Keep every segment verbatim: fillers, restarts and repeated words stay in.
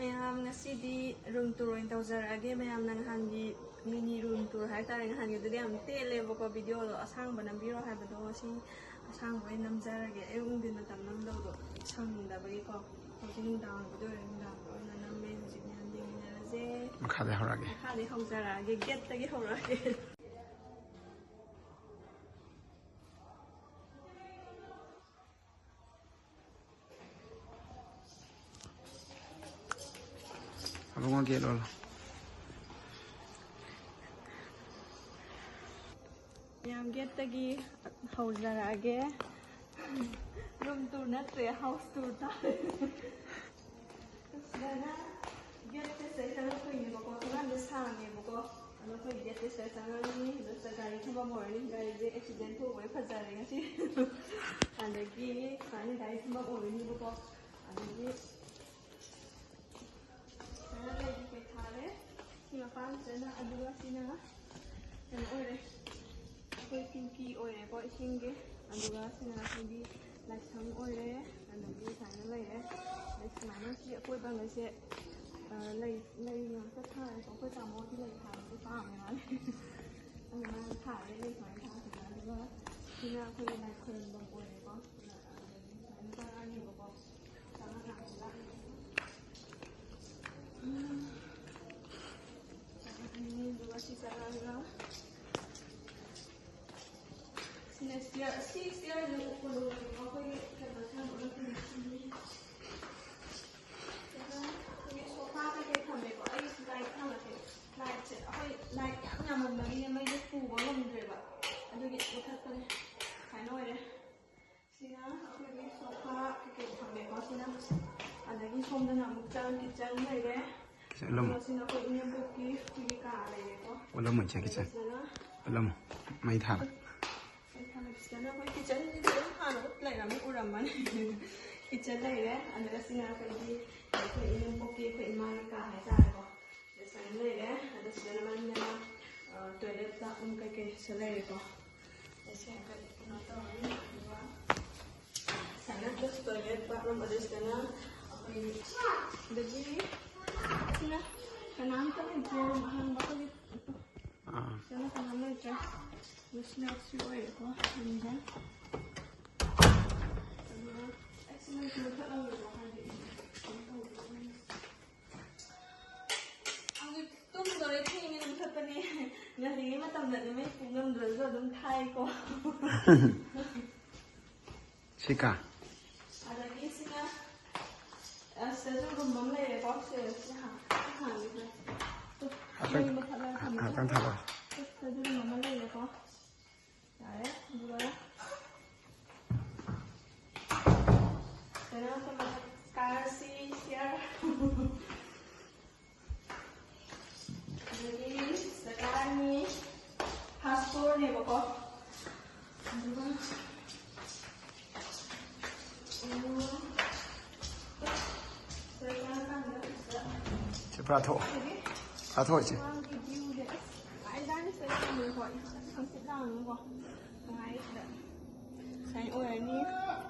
ꯃꯌꯥꯝ, ꯉꯁꯤꯗꯤ room tour ꯑꯣꯏꯅ ꯇꯧꯖꯔꯛꯑꯒꯦ꯫ ꯃꯌꯥꯝꯅ ꯉꯍꯥꯟꯒꯤ ꯃꯤꯅꯤ ꯔꯨꯝ ꯇꯨꯔ ꯍꯥꯏꯇꯥꯔꯦ, ꯉꯍꯥꯟꯒꯤꯗꯨꯗꯤ ꯌꯥꯝ ꯇꯦꯜꯂꯦꯕꯀꯣ, ꯚꯤꯗꯤꯑꯣꯗꯣ ꯑꯁꯥꯡꯕ ꯅꯝꯕꯤꯔꯣ ꯍꯥꯏꯕꯗꯣ, ꯉꯁꯤ ꯑꯁꯥꯡꯕ ꯑꯣꯏꯅ ꯅꯝꯖꯔꯒꯦ꯫ ꯑꯌꯨꯛ ꯅꯨꯡꯊꯤꯟ ꯃꯇꯝ ꯅꯝꯗꯧꯗꯣ ꯁꯪꯗꯕꯒꯤꯀꯣ, ꯍꯧꯖꯤꯛ ꯅꯨꯡꯗꯥꯡ ꯑꯣꯏꯕꯗꯣ ꯑꯣꯏꯔꯦ, ꯅꯨꯡꯗꯥꯡꯗ ꯑꯣꯏꯅ ꯅꯝꯃꯦ꯫ ꯍꯧꯖꯤꯛ ꯃꯌꯥꯝ ꯌꯦꯡꯃꯤꯟꯅꯔꯁꯦ꯫ ꯃꯈꯥꯗꯩ ꯍꯧꯔꯛꯑꯒꯦ꯫ ꯃꯈꯥꯗꯩ ꯍꯧꯖꯔꯛꯑꯒꯦ, ꯒꯦꯠꯇꯒꯤ ꯍꯧꯔꯛꯑꯒꯦ꯫ ꯑꯕꯨꯡꯉꯣ, ꯒꯦꯠ ꯂꯣꯜꯂꯣ꯫ ꯃꯌꯥꯝ, ꯒꯦꯠꯇꯒꯤ ꯍꯧꯖꯔꯛꯑꯒꯦ꯫ ꯔꯨꯝ ꯇꯨꯔ ꯅꯠꯇ꯭ꯔꯦ, ꯍꯥꯎꯁ ꯇꯨꯔ ꯇꯥꯔꯦ꯫ ꯁꯤꯗꯅ ꯒꯦꯠꯁꯦ ꯁꯤꯗꯩ ꯆꯪꯉꯛꯇꯣꯏꯅꯦꯕꯀꯣ, ꯊꯣꯡꯒꯥꯟꯁꯦ ꯁꯥꯡꯉꯦꯕꯀꯣ꯫ ꯑꯗꯣ ꯑꯩꯈꯣꯏ ꯒꯦꯠꯁꯦ ꯁꯤꯗ ꯆꯪꯉꯛꯑꯅꯤ, ꯑꯗꯨꯒ ꯒꯥꯔꯤ ꯊꯝꯐꯝ ꯑꯣꯏꯔꯅꯤ꯫ ꯒꯥꯔꯤꯁꯦ ꯑꯦꯛꯁꯤꯗꯦꯟ ꯊꯣꯛꯎꯕꯩ ꯐꯖꯔꯦ ꯉꯁꯤ꯫ ꯑꯗꯒꯤ ꯁꯨꯃꯥꯏꯅ ꯒꯥꯔꯤ ꯊꯝꯐꯝ ꯑꯣꯏꯔꯅꯤꯕꯀꯣ꯫ ꯑꯗꯒꯤ ꯁꯤꯗ ꯂꯩꯒꯤ ꯀꯩ ꯊꯥꯔꯦ꯫ ꯁꯤ ꯃꯄꯥꯟꯁꯤꯗꯅ, ꯑꯗꯨꯒ ꯁꯤꯅ ꯀꯩꯅꯣ ꯑꯣꯏꯔꯦ, ꯑꯩꯈꯣꯏ ꯇꯦꯡꯀꯤ ꯑꯣꯏꯔꯦꯀꯣ ꯏꯁꯤꯡꯒꯤ꯫ ꯑꯗꯨꯒ ꯁꯤꯅ ꯑꯩꯈꯣꯏꯒꯤ ꯂꯥꯏꯁꯪ ꯑꯣꯏꯔꯦ꯫ ꯑꯗꯒꯤ ꯁꯨꯃꯥꯏꯅ ꯂꯩꯔꯦ꯫ ꯑꯗꯩ ꯁꯨꯃꯥꯏꯅ ꯁꯤ ꯑꯀꯣꯏꯕꯈꯩꯁꯦ, ꯑ, ꯂꯩ, ꯂꯩ ꯉꯥꯛꯇ ꯊꯥꯔꯦꯀꯣ꯫ ꯑꯩꯈꯣꯏ ꯇꯥꯃꯣꯗꯤ ꯂꯩ ꯊꯥꯕꯁꯦ ꯄꯥꯝꯃꯦ ꯃꯥꯗꯤ꯫ ꯑꯗꯨꯃꯥꯏꯅ ꯊꯥꯔꯦ, ꯂꯩ ꯁꯨꯃꯥꯏꯅ ꯊꯥꯔꯦ꯫ ꯑꯗꯨꯒ ꯁꯤꯅ ꯑꯩꯈꯣꯏꯒꯤ ꯂꯥꯏ ꯈꯣꯏꯔꯝꯐꯝ ꯑꯣꯏꯔꯦꯀꯣ꯫ ꯑꯗꯒꯤ ꯁꯨꯃꯥꯏꯅ ꯆꯪꯉꯛꯑꯅꯤꯕꯀꯣ꯫ ꯆꯪꯉꯛꯑꯀꯥꯟꯁꯤꯗ ꯎꯝ, ꯆꯪꯉꯛꯑꯅꯤ꯫ ꯑꯗꯨꯒ ꯁꯤ ꯆꯪꯉꯛꯑꯒ ꯁꯤꯅ ꯁ꯭ꯇꯤꯌꯔ, ꯁꯤ ꯁ꯭ꯇꯤꯌꯔꯁꯤꯅ ꯎꯄꯨ ꯂꯣꯏꯔꯦꯀꯣ꯫ ꯑꯩꯈꯣꯏꯒꯤ ꯀꯩꯅꯣ ꯊꯝꯕ ꯃꯇꯝꯗ ꯁꯤꯅꯤ꯫ ꯑꯗꯨꯒ ꯑꯩꯈꯣꯏꯒꯤ ꯁꯣꯐꯥ ꯀꯩꯀꯩ ꯊꯝꯃꯦꯀꯣ꯫ ꯑꯩꯒꯤꯁꯨ ꯂꯥꯏꯠ ꯊꯥꯜꯂꯛꯀꯦ꯫ ꯂꯥꯏꯠꯁꯦ ꯑꯩꯈꯣꯏ ꯂꯥꯏꯠ ꯌꯥꯝ ꯌꯥꯝꯃꯟꯕꯒꯤꯅꯦ ꯃꯩꯁꯦ ꯄꯨꯕ ꯉꯝꯗ꯭ꯔꯦꯕ꯫ ꯑꯗꯨꯒꯤ ꯃꯨꯊꯠꯄꯅꯦ꯫ ꯁꯨꯃꯥꯏꯅ ꯑꯣꯏꯔꯦ꯫ ꯁꯤꯅ ꯑꯩꯈꯣꯏꯒꯤ ꯁꯣꯐꯥ ꯀꯩꯀꯩ ꯊꯝꯃꯦꯀꯣ꯫ ꯁꯤꯅ, ꯑꯗꯒꯤ ꯁꯣꯝꯗꯅ ꯑꯃꯨꯛ ꯆꯪ, ꯀꯤꯠꯆꯟ ꯂꯩꯔꯦ꯫ ꯀꯤꯠꯆꯟ ꯎꯠꯂꯝꯃꯣ꯫ ꯑꯗꯨꯒ ꯁꯤꯅ ꯑꯩꯈꯣꯏ ꯏꯅꯦꯝꯄꯣꯛꯀꯤ, ꯑꯩꯈꯣꯏꯒꯤ ꯀꯥ ꯂꯩꯔꯦꯀꯣ꯫ ꯎꯠꯂꯝꯃꯣ ꯏꯆꯦ, ꯀꯤꯠꯆꯟ꯫ ꯁꯤꯗꯅ ꯎꯠꯂꯝꯃꯣ꯫ ꯃꯩ ꯊꯥꯔꯦ꯫ ꯃꯩ ꯊꯥꯔꯦ꯫ ꯁꯤꯗꯅ ꯑꯩꯈꯣꯏ ꯀꯤꯠꯆꯟꯁꯤꯗꯤ ꯑꯗꯨꯝ ꯍꯥꯟꯅ ꯎꯠ ꯂꯩꯔꯝꯃꯤ, ꯎꯔꯝꯃꯅꯤ꯫ ꯀꯤꯠꯆꯟ ꯂꯩꯔꯦ꯫ ꯑꯗꯨꯒ ꯁꯤꯅ ꯑꯩꯈꯣꯏꯒꯤ, ꯑꯩꯈꯣꯏ ꯏꯅꯦꯝꯄꯣꯛꯀꯤ, ꯑꯩꯈꯣꯏ ꯏꯃꯥꯒꯤ ꯀꯥ ꯍꯥꯏꯇꯥꯔꯦꯀꯣ꯫ ꯁꯨꯃꯥꯏꯅ ꯂꯩꯔꯦ꯫ ꯑꯗꯣ ꯁꯤꯗꯅ ꯃꯅꯤꯡꯗꯅ, ꯑ, ꯇꯣꯏꯂꯦꯠ, ꯕꯥꯠꯔꯨꯝ ꯀꯩꯀꯩꯁꯨ ꯂꯩꯔꯦꯀꯣ꯫ ꯑꯩꯁꯦ ꯍꯥꯏꯐꯦꯠ ꯀꯩꯅꯣ ꯇꯧꯔꯅꯤ꯫ ꯑꯗꯨꯒ ꯁꯨꯃꯥꯏꯅ ꯇꯣꯏꯂꯦꯠ, ꯕꯥꯠꯔꯨꯝ, ꯑꯗꯨ ꯁꯤꯗꯅ ꯑꯗꯒꯤ ꯁꯤꯅ ꯀꯅꯥꯝꯇ ꯂꯩꯇ꯭ꯔꯦ, ꯔꯨꯝ ꯑꯍꯥꯡꯕ ꯑꯩꯈꯣꯏꯒꯤ꯫ ꯑꯥ꯫ ꯁꯤꯅ ꯀꯅꯥꯝ ꯂꯩꯇ꯭ꯔꯦ꯫ ꯃꯁꯤꯅ ꯁꯤ ꯑꯣꯏꯔꯦꯀꯣ, ꯔꯨꯝꯁꯦ꯫ ꯑꯗꯨꯒ ꯑꯩ ꯁꯤꯃ ꯃꯨꯊꯠꯂꯝꯒꯦꯀꯣ, ꯍꯥꯏꯗꯤ ꯀꯩꯅꯣ ꯇꯧꯗꯣꯏꯅꯤꯅ꯫ ꯍꯧꯖꯤꯛ ꯇꯨꯝꯗꯣꯔꯦ, ꯊꯦꯡꯉꯦꯅ ꯃꯨꯊꯠꯄꯅꯦ꯫ ꯉꯜꯂꯤꯉꯩ ꯃꯇꯝꯗꯗꯤ ꯃꯩ ꯄꯨ ꯉꯝꯗ꯭ꯔꯁꯨ ꯑꯗꯨꯝ ꯊꯥꯏꯀꯣ꯫ ꯁꯤꯀꯥ꯫ ꯑꯗꯒꯤ ꯁꯤꯅ, ꯑ, ꯁꯤꯗꯁꯨ ꯔꯨꯝ ꯑꯃ ꯂꯩꯔꯦꯀꯣ꯫ ꯁꯤ, ꯁꯤ ꯍꯥꯡ-, ꯁꯤ ꯍꯥꯡꯒꯦ ꯁꯤꯗ꯫ ꯇꯨ, ꯉꯥꯛꯇꯪ, ꯃꯩ ꯃꯨꯊꯠꯂꯒ ꯊꯝꯃꯦꯀꯣ꯫ ꯉꯥꯛꯇꯪ ꯊꯥꯕ꯫ ꯁꯤꯗꯁꯨ ꯔꯨꯝ ꯑꯃ ꯂꯩꯔꯦꯀꯣ꯫ ꯌꯥꯔꯦ꯫ ꯑꯗꯨꯒ ꯀꯩꯅꯣ ꯇꯧꯕ, ꯀꯥꯔꯁꯤ ꯁꯤꯌꯥꯔ꯫ ꯑꯗꯒꯤ ꯁꯤꯗ ꯀꯥꯔꯅꯤ꯫ ꯐꯥꯔꯁ ꯐ꯭ꯂꯣꯔꯅꯦꯕꯀꯣ꯫ ꯑꯗꯨꯒ, ꯎꯝ, ꯁꯤꯗ ꯀꯥꯔꯀꯥꯟꯗ ꯁꯤꯗ ꯁꯤ ꯄꯨꯔꯥ ꯊꯣꯛꯑꯣ꯫ ꯁꯤꯗꯤ ꯄꯨꯔꯥ ꯊꯣꯛꯑꯣ, ꯏꯆꯦ꯫ ꯃꯥꯒꯤ ꯚ꯭ꯌꯨꯁꯦ ꯑꯁ ꯅꯨꯡꯉꯥꯏꯖꯥꯠꯅꯤ꯫ ꯁꯤꯗ ꯌꯦꯡꯕꯗꯀꯣ ꯍꯪꯆꯤꯠ ꯂꯥꯡꯉꯒꯀꯣ ꯅꯨꯡꯉꯥꯏ ꯁꯤꯗ꯫ ꯁꯨꯃꯥꯏꯅ ꯑꯣꯏꯔꯅꯤ꯫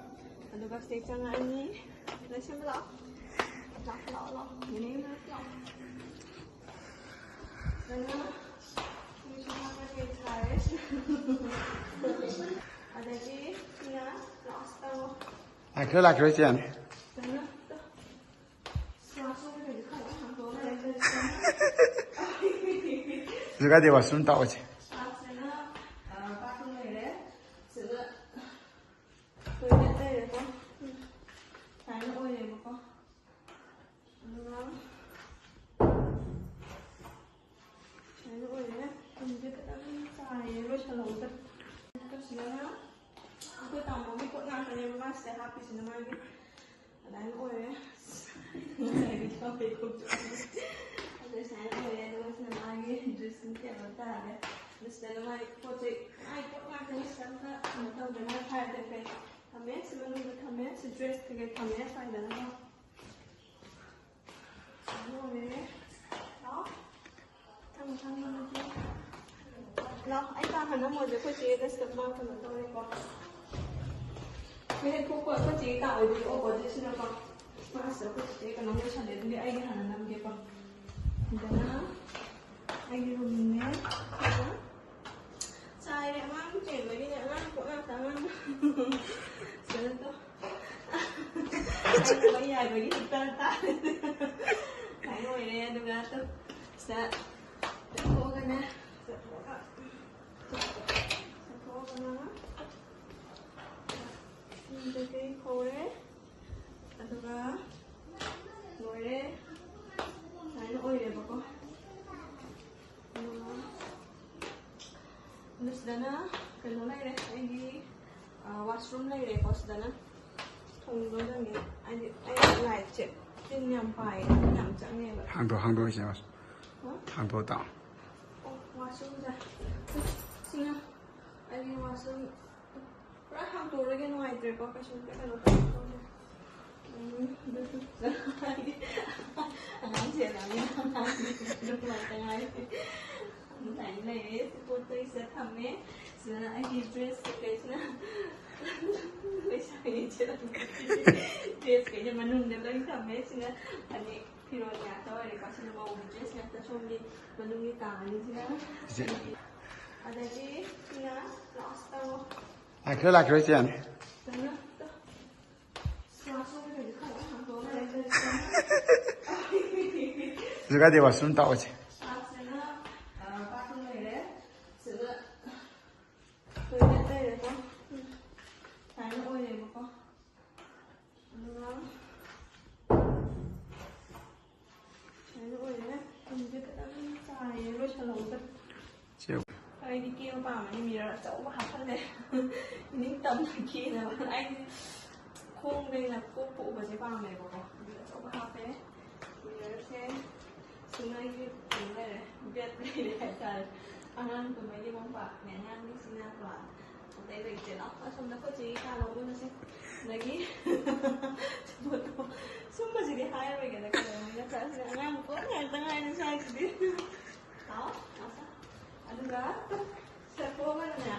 ꯑꯗꯨꯒ ꯁꯤꯗꯩ ꯆꯪꯉꯛꯑꯅꯤ꯫ ꯂꯩꯁꯦꯝꯕ ꯂꯥꯛꯑꯣ꯫ ꯂꯥꯛꯑꯣ, ꯂꯥꯛꯑꯣ, ꯂꯥꯛꯑꯣ꯫ ꯅꯦꯅꯦ ꯃꯅꯥꯛꯇ ꯂꯥꯛꯑꯣ꯫ ꯀꯩꯅꯣ, ꯃꯤꯁꯨ ꯍꯥꯞꯄ ꯀꯦꯛ ꯁꯥꯔꯦ꯫ ꯑꯗꯒꯤ ꯁꯤꯅ ꯂꯥꯁ ꯇꯧ꯫ ꯂꯥꯛꯈ꯭ꯔꯦ, ꯂꯥꯛꯈ꯭ꯔꯦ, ꯏꯆꯦ꯫ ꯀꯩꯅꯣ, ꯇꯧ꯫ ꯂꯥꯁ ꯇꯧ, ꯀꯩꯅꯣ, ꯈꯔ ꯍꯥꯡꯗꯣꯛꯑ ꯂꯩꯔꯦ꯫ ꯀꯩꯁꯨ ꯀꯥꯏꯗꯦ, ꯋꯥꯁꯔꯨꯝ ꯇꯥꯛꯑꯣ, ꯏꯆꯦ꯫ ꯂꯥꯁ ꯁꯤꯅ, ꯑ, ꯕꯥꯊꯔꯨꯝ ꯂꯩꯔꯦ꯫ ꯁꯤꯗ ꯇꯣꯏꯂꯦꯠ ꯂꯩꯔꯦꯀꯣ꯫ ꯁꯨꯃꯥꯏꯅ ꯑꯣꯏꯔꯦꯕꯀꯣ꯫ ꯑꯗꯨꯒ ꯁꯨꯃꯥꯏꯅ ꯑꯣꯏꯔꯦ꯫ ꯊꯨꯝꯁꯦ ꯈꯤꯇꯪ ꯆꯥꯏꯌꯦ, ꯂꯣꯏꯁꯜꯍꯧꯗ꯭ꯔꯦ꯫ ꯁꯤꯗꯅ ꯑꯩꯈꯣꯏ ꯇꯥꯃꯣꯒꯤ ꯄꯣꯠ ꯉꯥꯛꯇꯅꯦꯕ ꯃꯥ ꯁꯤꯗ ꯍꯥꯞꯄꯤꯁꯤꯅ ꯃꯥꯒꯤ꯫ ꯑꯗꯨꯃꯥꯏꯅ ꯑꯣꯏꯔꯦ꯫ ꯑꯗꯨ ꯁꯨꯃꯥꯏꯅ ꯑꯣꯏꯔꯦ꯫ ꯑꯗꯨꯒ ꯁꯤꯅ ꯃꯥꯒꯤ dressing table ꯇꯥꯔꯦ꯫ ꯑꯗꯨ ꯁꯤꯗꯅ ꯃꯥꯒꯤ ꯄꯣꯠ ꯆꯩ, ꯃꯥꯒꯤ ꯄꯣꯠ ꯉꯥꯛꯇꯅꯤ꯫ ꯁꯤꯗ ꯑꯝꯇ ꯀꯩꯅꯣ ꯇꯧꯗ꯭ꯔꯦ꯫ ꯃꯥꯒꯤ file ꯀꯩꯀꯩ ꯊꯝꯃꯦ꯫ ꯁꯤ ꯃꯅꯨꯡꯗ ꯊꯝꯃꯦ꯫ ꯁꯤ dress ꯀꯩꯀꯩ ꯊꯝꯃꯦ ꯁ꯭ꯋꯥꯏꯗꯅꯀꯣ꯫ ꯂꯣꯏꯔꯦ꯫ ꯂꯥꯛꯑꯣ꯫ ꯊꯝꯃꯣ, ꯊꯝꯃꯣ, ꯊꯝꯃꯣ꯫ ꯂꯥꯛꯑꯣ, ꯑꯩ ꯀꯥ ꯍꯥꯟꯅ ꯃꯣꯏꯁꯦ ꯑꯩꯈꯣꯏ ꯆꯦꯗ ꯁꯤꯗ ꯃꯥ ꯀꯩꯅꯣ ꯇꯧꯔꯦꯀꯣ꯫ ꯁꯤ ꯍꯦꯛ ꯊꯣꯛꯄ ꯑꯩꯈꯣꯏ ꯆꯦꯒꯤ ꯀꯥ ꯑꯣꯏꯗꯣꯏꯅꯦ, opposite ꯁꯤꯅꯀꯣ꯫ ꯑꯁ, ꯑꯩꯈꯣꯏ ꯆꯤꯆꯦ ꯀꯩꯅꯣꯝ ꯂꯣꯏꯁꯜꯂꯦ, ꯑꯗꯨꯗꯤ ꯑꯩꯒꯤ ꯍꯥꯟꯅ ꯅꯝꯒꯦꯀꯣ꯫ ꯁꯤꯗꯅ ꯑꯩꯒꯤ ꯔꯨꯝꯅꯦ꯫ ꯁꯤꯗ ꯆꯥꯏꯔꯦ, ꯑꯉꯥꯡ ꯆꯦꯟꯕꯒꯤꯅꯦ, ꯑꯉꯥꯡ ꯄꯣꯠ ꯉꯥꯛꯇ, ꯑꯉꯥꯡ꯫ ꯁꯤꯗ ꯇꯣ꯫ ꯑꯩꯅ ꯃꯩ ꯌꯥꯏꯕꯒꯤ ꯍꯤꯇꯔ ꯇꯥꯔꯦ꯫ ꯁꯨꯃꯥꯏꯅ ꯑꯣꯏꯔꯦ, ꯑꯗꯨꯒ ꯇꯣ ꯁꯤꯗ ꯆꯠꯊꯣꯛꯑꯒꯅꯦ, ꯆꯠꯊꯣꯛꯑꯒ, ꯆꯠꯊꯣꯛꯑꯒꯅ ꯐꯤ ꯀꯩꯀꯩ ꯐꯧꯔꯦ, ꯑꯗꯨꯒ ꯂꯣꯏꯔꯦ꯫ ꯁꯨꯃꯥꯏꯅ ꯑꯣꯏꯔꯦꯕꯀꯣ꯫ ꯑꯗꯨꯒ ꯑꯗꯨ ꯁꯤꯗꯅ ꯀꯩꯅꯣ ꯂꯩꯔꯦ, ꯑꯩꯒꯤ, ꯑ, ꯋꯥꯁꯔꯨꯝ ꯂꯩꯔꯦꯀꯣ꯫ ꯁꯤꯗꯅ ꯊꯣꯡꯗꯣ ꯆꯪꯉꯦ, ꯍꯥꯏꯗꯤ ꯑꯩ ꯂꯥꯏꯠꯁꯦ ꯇꯤꯟ ꯌꯥꯝ ꯄꯥꯏꯌꯦ, ꯇꯤꯟ ꯌꯥꯝ ꯆꯪꯉꯦꯕ꯫ ꯍꯥꯡꯗꯣꯛ, ꯍꯥꯡꯗꯣꯛꯏꯁꯦ꯫ ꯍꯥ? ꯍꯥꯡꯗꯣꯛ ꯇꯥ꯫ ꯑꯣ, ꯋꯥꯁꯔꯨꯝꯁꯦ꯫ ꯁꯤꯅ ꯑꯩꯒꯤ ꯋꯥꯁꯔꯨꯝ꯫ ꯄꯨꯔꯥ ꯍꯥꯡꯇꯣꯛꯑꯔꯣꯏꯒꯦ, ꯅꯨꯡꯉꯥꯏꯇ꯭ꯔꯦꯀꯣ, ꯀꯩꯁꯨꯝꯇ ꯀꯩꯅꯣ ꯇꯧꯗꯦ꯫ ꯎꯝ, ꯑꯗꯨꯁꯨ ꯍꯥꯏꯗꯤ ꯑꯉꯥꯡꯁꯦ ꯑꯉꯥꯡꯅꯤꯅ ꯑꯉꯥꯡꯗꯤ ꯑꯗꯨꯝ ꯉꯥꯏꯇ ꯉꯥꯏꯔꯦ꯫ ꯑꯗꯨꯃꯥꯏꯅ ꯂꯩꯔꯦ꯫ ꯁꯤ ꯄꯣꯠꯇꯣ ꯑꯩ ꯁꯤꯗ ꯊꯝꯃꯦ꯫ ꯁꯤꯗꯅ ꯑꯩꯒꯤ ꯗ꯭ꯔꯦꯁ ꯀꯩꯀꯩꯁꯤꯅ ꯂꯩꯁꯥꯕꯤꯅꯤ ꯆꯦꯜꯂꯝꯒꯅꯤ꯫ ꯗ꯭ꯔꯦꯁ ꯀꯩꯁꯦ ꯃꯅꯨꯡꯗ ꯂꯣꯏ ꯊꯝꯃꯦ꯫ ꯁꯤꯅ ꯐꯅꯦꯛ ꯐꯤꯔꯣꯜ ꯉꯥꯛꯇ ꯑꯣꯏꯔꯦꯀꯣ꯫ ꯁꯤꯅ ꯃꯧꯒꯤ ꯗ꯭ꯔꯦꯁ ꯉꯥꯛꯇ ꯁꯣꯝꯒꯤ ꯃꯅꯨꯡꯒꯤ ꯀꯥ ꯑꯅꯤꯁꯤꯅ꯫ ꯏꯆꯦ꯫ ꯑꯗꯒꯤ ꯁꯤꯅ ꯂꯥꯁ ꯇꯧ꯫ ꯂꯥꯛꯈ꯭ꯔꯦ, ꯂꯥꯛꯈ꯭ꯔꯦ, ꯏꯆꯦ꯫ ꯀꯩꯅꯣ ꯇꯧ꯫ ꯂꯥꯁ ꯇꯧ ꯀꯩꯅꯣ ꯈꯔ ꯍꯥꯡꯗꯣꯛꯑ ꯂꯩꯔꯦ꯫ ꯀꯩꯁꯨ ꯀꯥꯏꯗꯦ, ꯋꯥꯁꯔꯨꯝ ꯇꯥꯛꯑꯣꯁꯦ꯫ ꯂꯥꯁꯁꯤꯅ, ꯑ, ꯕꯥꯊꯔꯨꯝ ꯂꯩꯔꯦ꯫ ꯁꯤꯗ ꯇꯣꯏꯂꯦꯠ ꯂꯩꯔꯦꯀꯣ꯫ ꯁꯨꯃꯥꯏꯅ ꯑꯣꯏꯔꯦꯕꯀꯣ꯫ ꯑꯗꯨꯒ ꯁꯨꯃꯥꯏꯅ ꯑꯣꯏꯔꯦ꯫ ꯊꯨꯝꯁꯦ ꯈꯤꯇꯪ ꯆꯥꯏꯌꯦ, ꯂꯣꯏꯁꯜꯍꯧꯗ꯭ꯔꯦ꯫ ꯁꯤ ꯑꯩꯗꯤ ꯀꯦꯕ ꯄꯥꯝꯃꯗꯤ ꯃꯤꯔꯔ ꯑꯆꯧꯕ ꯍꯥꯞꯍꯜꯂꯦ꯫ ꯏꯅꯤꯡ ꯇꯝꯅ ꯀꯦꯅꯕ꯫ ꯑꯩꯗꯤ ꯈꯣꯡꯗꯩꯅ ꯀꯣꯛꯄ ꯎꯕꯁꯦ ꯄꯥꯝꯃꯦꯕꯀꯣ꯫ ꯑꯗꯨ ꯑꯆꯧꯕ ꯍꯥꯞꯄꯦ꯫ ꯃꯤꯔꯔꯁꯦ ꯁꯤꯅ ꯑꯩꯒꯤ ꯀꯩꯅꯣ ꯂꯩꯔꯦ, ꯕꯦꯠ ꯂꯩꯔꯦ ꯍꯥꯏꯇꯥꯔꯦ꯫ ꯑꯉꯥꯡ ꯇꯨꯝꯕꯒꯤ ꯃꯣꯝꯄꯥꯛꯅꯦ, ꯑꯉꯥꯡꯒꯤꯁꯤꯅ ꯀꯣ꯫ ꯑꯇꯩ ꯂꯩꯇꯦ꯫ ꯂꯥꯎ, ꯑꯁꯣꯝꯗ ꯑꯩꯈꯣꯏ ꯆꯦꯒꯤ ꯀꯥ ꯂꯧꯕ ꯆꯠꯁꯦ꯫ ꯑꯗꯒꯤ ꯁꯨꯝꯕꯁꯤꯗꯤ ꯍꯥꯏꯔꯣꯏꯒꯦꯗ, ꯀꯩꯗꯧꯅꯤ ꯅꯠꯇ꯭ꯔꯥ? ꯑꯁꯤꯗꯤ ꯑꯉꯥꯡ ꯄꯣꯠ ꯉꯥꯛꯇ ꯉꯥꯏꯔꯦ ꯁ꯭ꯋꯥꯏꯁꯤꯗꯤ꯫ ꯂꯥꯎ, ꯂꯥꯎ꯫ ꯑꯗꯨꯒ ꯁꯤꯗ ꯊꯣꯛꯑꯒꯅꯅꯦ,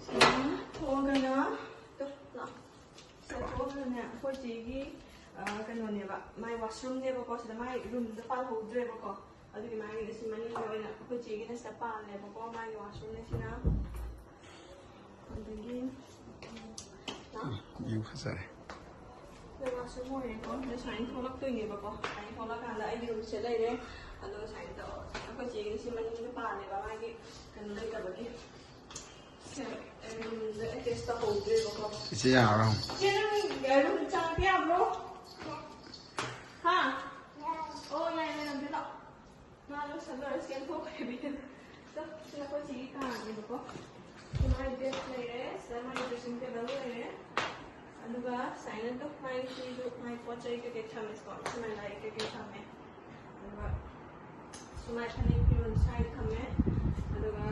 ꯁꯤꯗ ꯊꯣꯛꯑꯒꯅ, ꯇꯨ, ꯂꯥꯎ꯫ ꯁꯤꯗ ꯊꯣꯛꯑꯒꯅꯅꯦ, ꯑꯩꯈꯣꯏ ꯆꯦꯒꯤ ꯑ, ꯀꯩꯅꯣꯅꯦꯕ, ꯃꯥꯏ ꯋꯥꯁꯔꯨꯝꯅꯦꯕꯀꯣ, ꯁꯤꯗ ꯃꯥꯏ ꯔꯨꯝꯗ ꯄꯥꯜꯍꯧꯗ꯭ꯔꯦꯕꯀꯣ꯫ ꯑꯗꯨꯒꯤ ꯃꯥꯒꯤ ꯁꯤ ꯃꯅꯤꯡꯗ ꯑꯣꯏꯅ ꯑꯩꯈꯣꯏ ꯆꯦꯒꯤꯅ ꯁꯤꯗ ꯄꯥꯜꯂꯦꯕꯀꯣ, ꯃꯥꯒꯤ ꯋꯥꯁꯔꯨꯝꯅꯦ ꯁꯤꯅ꯫ ꯑꯗꯒꯤ ꯅ? ꯌꯨ ꯐꯖꯔꯦ꯫ ꯁꯤꯗ ꯋꯥꯁꯔꯨꯝ ꯑꯣꯏꯔꯦꯀꯣ, ꯁꯤꯗ ꯁꯨꯃꯥꯏꯅ ꯊꯣꯛꯂꯛꯇꯣꯏꯅꯦꯕꯀꯣ꯫ ꯁꯨꯃꯥꯏꯅ ꯊꯣꯛꯂꯛꯀꯥꯟꯗ ꯑꯩꯒꯤ ꯔꯨꯝꯁꯦ ꯂꯩꯔꯦ꯫ ꯑꯗꯣ ꯁꯨꯃꯥꯏꯅ ꯇꯧꯔꯒ ꯑꯩꯈꯣꯏ ꯆꯦꯒꯤ ꯁꯤ ꯃꯅꯤꯡꯗ ꯄꯥꯜꯂꯦꯕ, ꯃꯥꯒꯤ ꯀꯩꯅꯣ ꯂꯩꯇꯕꯒꯤ꯫ ꯁꯦ, ꯑꯩ ꯔꯨꯝꯗ ꯑꯦꯇꯦꯁ ꯇꯧꯍꯧꯗ꯭ꯔꯦꯕꯀꯣ꯫ ꯏꯆꯦ ꯌꯥꯔꯣ? ꯆꯦ, ꯅꯪ ꯔꯨꯝ ꯆꯪꯉꯛꯄ ꯌꯥꯕ꯭ꯔꯣ? ꯍꯥ? ꯑꯣ, ꯌꯥꯏ, ꯌꯥꯏ, ꯂꯝꯕꯤ ꯂꯥꯛꯑꯣ꯫ ꯃꯥ ꯂꯣꯏꯁꯜꯂꯣꯏꯔ ꯆꯦꯟꯊꯣꯛꯈ꯭ꯔꯦ ꯃꯤꯅ꯫ ꯆꯣ, ꯁꯤꯅ ꯑꯩꯈꯣꯏ ꯆꯦꯒꯤ ꯀꯥꯅꯦꯕꯀꯣ꯫ ꯁꯤ ꯃꯥꯒꯤ ꯕꯦꯗ ꯂꯩꯔꯦ, ꯁꯤꯗ ꯃꯥꯒꯤ ꯗ꯭ꯔꯦꯁꯤꯡ ꯇꯦꯕꯜ ꯂꯩꯔꯦ꯫ ꯑꯗꯨꯒ ꯁꯨꯃꯥꯏꯅ ꯑꯗꯨꯝ ꯃꯥꯒꯤ ꯁꯤꯁꯨ ꯃꯥꯒꯤ ꯄꯣꯠ ꯆꯩ ꯀꯩꯀꯩ ꯊꯝꯃꯦ, ꯁꯨꯃꯥꯏꯅ ꯂꯥꯏꯔꯤꯛ ꯀꯩꯀꯩ ꯊꯝꯃꯦ꯫ ꯑꯗꯨꯒ ꯁꯨꯃꯥꯏ ꯐꯅꯦꯛ ꯐꯤꯔꯣꯜ ꯁ꯭ꯋꯥꯏꯗ ꯊꯝꯃꯦ꯫ ꯑꯗꯨꯒ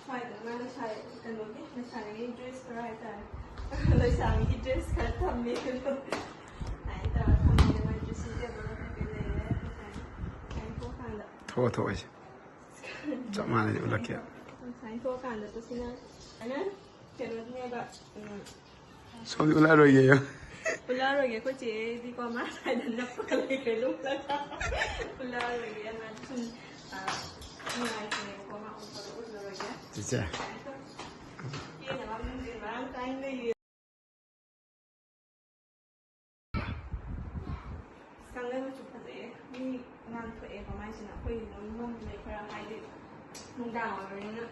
ꯁ꯭ꯋꯥꯏꯗ ꯃꯥ ꯂꯩꯁꯥ-, ꯀꯩꯅꯣꯒꯤ ꯂꯩꯁꯥꯕꯤꯒꯤ ꯗ꯭ꯔꯦꯁ ꯈꯔ ꯍꯥꯏꯇꯥꯔꯦ꯫ ꯂꯩꯁꯥꯕꯤꯒꯤ ꯗ꯭ꯔꯦꯁ ꯈꯔ ꯊꯝꯃꯦ꯫ ꯑꯗꯨꯒ ꯁꯨꯃꯥꯏꯅ ꯇꯧꯔꯒ ꯊꯝꯃꯦ꯫ ꯃꯥꯏ ꯗ꯭ꯔꯦꯁꯤꯡ ꯇꯦꯕꯜ ꯀꯩꯀꯩ ꯂꯩꯔꯦ꯫ ꯁꯨꯃꯥꯏꯅ ꯊꯣꯛꯑꯀꯥꯟꯗ꯫ ꯊꯣꯛꯑꯣ, ꯊꯣꯛꯑꯣ, ꯏꯆꯦ꯫ ꯆꯞ ꯃꯥꯟꯅꯩ, ꯎꯠꯂꯛꯀꯦ꯫ ꯁꯨꯃꯥꯏꯅ ꯊꯣꯛꯑꯀꯥꯟꯗ ꯇꯣ ꯁꯤꯅ ꯁꯨꯃꯥꯏꯅ ꯀꯩꯅꯣꯅꯦꯕ, ꯎꯝ, ꯁꯣꯝꯗꯤ ꯎꯠꯂꯛꯑꯔꯣꯏꯒꯦ꯫ ꯎꯠꯂꯛꯑꯔꯣꯏꯒꯦ, ꯑꯩꯈꯣꯏ ꯆꯦꯗꯤꯀꯣ, ꯃꯥ ꯁ꯭ꯋꯥꯏꯗ ꯅꯞꯄꯒ ꯂꯩꯈ꯭ꯔꯦ, ꯂꯨꯞꯂꯒ꯫ ꯎꯠꯂꯛꯑꯔꯣꯏꯒꯦ, ꯃꯥꯗꯤ ꯁꯨꯝ, ꯑ, ꯅꯨꯡꯉꯥꯏꯇꯦꯕꯀꯣ, ꯃꯥ ꯎꯠꯄꯗꯣ ꯎꯠꯂꯔꯣꯏꯒꯦ꯫ ꯆꯤꯆꯦ꯫ ꯀꯦꯅꯕ ꯑꯃ ꯃꯔꯥꯡ ꯀꯥꯏꯅ ꯂꯩꯌꯦ꯫ ꯀꯥꯡꯒꯜꯁꯨ ꯐꯖꯩꯌꯦ꯫ ꯃꯤ ꯉꯥꯟꯊꯣꯛꯑꯦ ꯃꯃꯥꯏꯁꯤꯅ꯫ ꯑꯩꯈꯣꯏꯒꯤ ꯑꯗꯨꯝ ꯃꯝꯃꯦ ꯈꯔ, ꯍꯥꯏꯗꯤ ꯅꯨꯡꯗꯥꯡ ꯑꯣꯏꯕꯅꯤꯅ꯫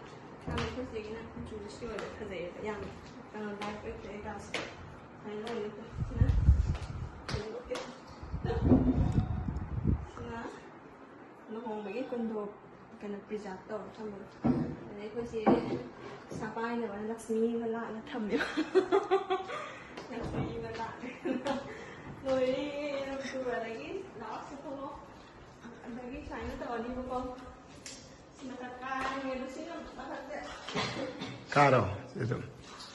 ꯈꯪꯗꯦ, ꯑꯩꯈꯣꯏ ꯆꯦꯒꯤꯅ ꯀꯨꯆꯨꯁꯦ ꯁꯤ ꯑꯣꯏꯕ ꯐꯖꯩꯌꯦꯕ ꯌꯥꯝꯅ꯫ ꯀꯩꯅꯣ ꯂꯥꯏꯠ ꯑꯣꯏꯕ ꯀꯥꯁꯦ꯫ ꯁꯨꯃꯥꯏꯅ ꯑꯣꯏꯅꯤ꯫ ꯁꯤꯅ, ꯁꯤꯅ ꯂꯨꯍꯣꯡꯕꯒꯤ ꯀꯨꯟꯗꯣ ꯀꯩꯅꯣ ꯄ꯭ꯔꯤꯖꯥꯕ ꯇꯧꯔ ꯊꯝꯕꯗꯣ꯫ ꯑꯗꯩ ꯑꯩꯈꯣꯏ ꯆꯦ ꯄꯩꯁꯥ ꯄꯥꯏꯅꯕꯅ ꯂꯛꯁꯃꯤ ꯃꯂꯥꯅ ꯊꯝꯃꯦꯕ꯫ ꯂꯛꯁꯃꯤ ꯃꯂꯥ꯫ ꯂꯣꯏꯔꯦ, ꯅꯣꯡ ꯆꯨꯕꯗꯒꯤ ꯂꯥꯛꯑꯣ, ꯆꯠꯊꯣꯛꯑꯣ꯫ ꯑꯗꯒꯤ ꯁꯨꯃꯥꯏꯅ ꯇꯧꯔꯅꯤꯕꯀꯣ꯫ ꯁꯤ ꯃꯊꯛ ꯀꯥꯔꯅꯤ, ꯑꯗꯨ ꯁꯤꯅ ꯃꯊꯛꯁꯦ꯫ ꯀꯥꯔꯣ, ꯁꯤ ꯑꯗꯨꯝ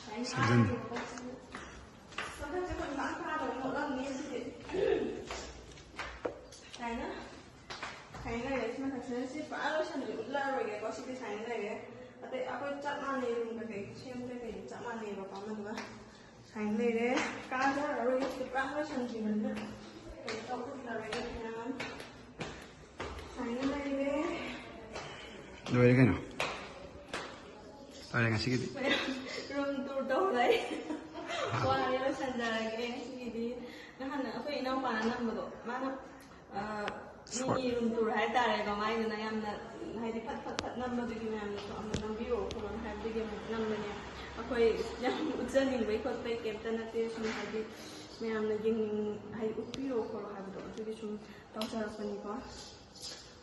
ꯁꯨꯃꯥꯏꯅ ꯁꯦꯝꯖꯤꯟ꯫ ꯀꯥꯔꯅꯤꯕꯀꯣ꯫ ꯃꯊꯛꯁꯦ ꯑꯩꯈꯣꯏ ꯄꯥꯛ ꯀꯥꯗꯕ ꯃꯣꯠꯂꯝꯅꯤ ꯁꯤꯗꯤ꯫ ꯁꯨꯃꯥꯏꯅ꯫ ꯁꯨꯃꯥꯏꯅ ꯂꯩꯔꯦ꯫ ꯁꯤ ꯃꯊꯛꯁꯤꯅ ꯁꯤ ꯄꯨꯔꯥ ꯂꯣꯏꯁꯟꯕꯤ ꯎꯠꯂꯔꯣꯏꯒꯦꯀꯣ꯫ ꯁꯤꯗꯤ ꯁꯨꯃꯥꯏꯅ ꯂꯩꯔꯦ꯫ ꯑꯇꯩ ꯑꯩꯈꯣꯏ ꯆꯞ ꯃꯥꯟꯅꯩ, ꯔꯨꯝ ꯀꯩꯀꯩ ꯁꯦꯝ ꯀꯩꯀꯩꯗꯤ ꯆꯞ ꯃꯥꯟꯅꯩꯕꯀꯣ꯫ ꯑꯃꯗꯨꯒ ꯁꯨꯃꯥꯏꯅ ꯂꯩꯔꯦ꯫ ꯀꯥꯖꯔꯔꯣꯏꯒꯦ꯫ ꯂꯣꯏꯁꯟꯈꯤꯕꯅꯤꯅ ꯀꯩꯅꯣ ꯇꯧꯊꯣꯛꯅꯔꯒꯦ ꯃꯌꯥꯝ꯫ ꯁꯨꯃꯥꯏꯅ ꯂꯩꯔꯦ꯫ ꯂꯣꯏꯔꯦ ꯀꯩꯅꯣ꯫ ꯂꯣꯏꯔꯦ ꯉꯁꯤꯒꯤꯗꯤ꯫ ꯔꯨꯝ ꯇꯨꯔ ꯇꯧꯔꯦ꯫ ꯋꯥꯔꯦ, ꯂꯣꯏꯁꯟꯖꯔꯒꯦ ꯉꯁꯤꯒꯤꯗꯤ꯫ ꯅꯍꯥꯟ ꯑꯩꯈꯣꯏ ꯏꯅꯥꯎꯄꯥꯅ ꯅꯝꯕꯗꯣ, ꯃꯥꯅ, ꯑ, Short. ꯃꯤꯒꯤ ꯔꯨꯝ ꯇꯨꯔ ꯍꯥꯏꯇꯥꯔꯦꯀꯣ, ꯃꯥꯏꯗꯨꯅ ꯌꯥꯝꯅ ꯍꯥꯏꯗꯤ ꯐꯠ ꯐꯠ ꯐꯠ ꯅꯝꯕꯗꯨꯒꯤ ꯃꯌꯥꯝꯅꯁꯨ ꯑꯃꯨꯛ ꯅꯝꯕꯤꯔꯛꯑꯣ ꯈꯣꯠꯂꯣ ꯍꯥꯏꯕꯗꯒꯤ ꯑꯃꯨꯛ ꯅꯝꯕꯅꯦ꯫ ꯑꯩꯈꯣꯏ ꯌꯥꯝ ꯎꯠꯆꯅꯤꯡꯕꯩ ꯈꯣꯠꯄꯩ ꯀꯩꯝꯇ ꯅꯠꯇꯦ, ꯁꯨꯝ ꯍꯥꯏꯗꯤ ꯃꯌꯥꯝꯅ ꯌꯦꯡꯅꯤꯡ ꯍꯥꯏꯗꯤ ꯎꯠꯄꯤꯔꯛꯑꯣ ꯈꯣꯠꯂꯣ ꯍꯥꯏꯕꯗꯣ ꯑꯗꯨꯒꯤ ꯁꯨꯝ ꯇꯧꯖꯔꯛꯄꯅꯤꯀꯣ꯫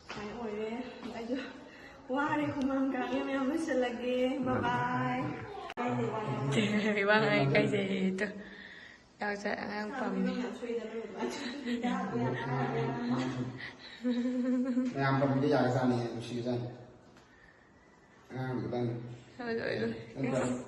ꯁꯨꯃꯥꯏꯅ ꯑꯣꯏꯔꯦ꯫ ꯑꯩꯁꯨ ꯋꯥꯔꯦ, ꯍꯨꯃꯥꯡ ꯀꯥꯡꯉꯦ ꯃꯌꯥꯝ, ꯂꯣꯏꯁꯤꯜꯂꯒꯦ꯫ Bye bye꯫ ꯏꯕꯥ ꯉꯥꯏ ꯀꯥꯏꯖꯩ ꯇꯨ꯫ ꯌꯥꯎꯖ ꯑꯉꯥꯡ ꯄꯥꯝꯃꯤ꯫ ꯃꯌꯥꯝ ꯄꯥꯝꯕꯤꯗ ꯌꯥꯔꯖꯥꯠꯅꯤ, ꯅꯨꯡꯁꯤꯖꯥꯠꯅꯤ꯫ ꯑꯉꯥꯡꯗꯨꯗꯪ꯫ ꯍꯣꯏ, ꯍꯣꯏ, ꯍꯣꯏ꯫ ꯅꯠꯇ꯭ꯔꯣ?